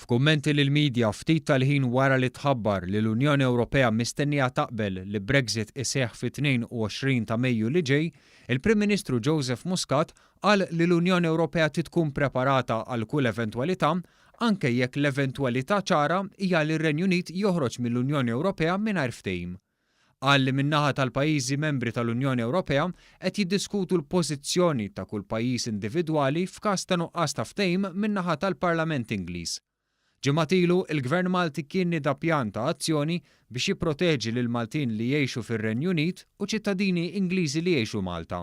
F'kummenti lill-media ftit tal-ħin wara li tħabbar li l-Unjoni Ewropea mistennija taqbel li Brexit iseħħ fit-22 ta' Mejju li ġej, il-Prim Ministru Joseph Muscat qal li l-Unjoni Ewropea trid tkun preparata għal kull eventwalità anke jekk l-eventwalità ċara hija li r-Renju Unit joħroġ mill-Unjoni Ewropea mingħajr ftehim. Qal li min-naħa tal-pajjiżi membri tal-Unjoni Ewropea qed jiddiskutu l-pożizzjoni ta' kull pajjiż individwali f'każ ta' nuqqas ta' ftehim min-naħa tal-Parlament Ingliż. Ġimgħat ilu, il-Gvern Malti kien nieda pjan ta' azzjoni biex jipproteġi lill-Maltin li jgħixu fir-Renju Unit u ċittadini Ingliżi li jgħixu Malta.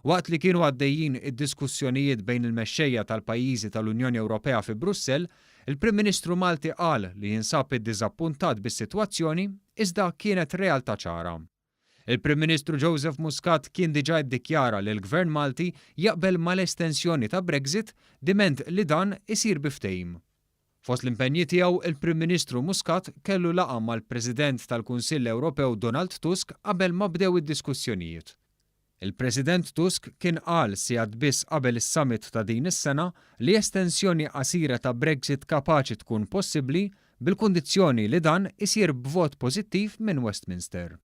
Waqt li kienu għaddejjin id-diskussjonijiet bejn il-mexxejja tal-pajjiżi tal-Unjoni Ewropea fi Brussell, il-Prim Ministru Malti qal li jinsab iddiżappuntat bis-sitwazzjoni iżda kienet realtà ċara. Il-Prim Ministru Joseph Muscat kien diġà iddikjara li l-Gvern Malti jaqbel mal-estensjoni ta' Brexit diment li dan isir bi ftehim. Fost l-impenji tiegħu, il-Prim Ministru Muscat kellu laqgħa mal-President tal-Kunsill Ewropew Donald Tusk qabel ma bdew id-diskussjonijiet. Il-President Tusk kien qal sigħat biss qabel is-summit ta' din is-sena li estensjoni qasira ta' Brexit kapaċi tkun possibbli bil-kundizzjoni li dan isir b'vot pożittiv minn Westminster.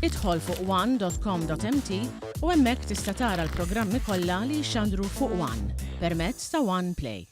Idħol fuq one.com.mt u hemmhekk tista' tara l-programmi kollha li jixxandru fuq One permezz ta' One Play.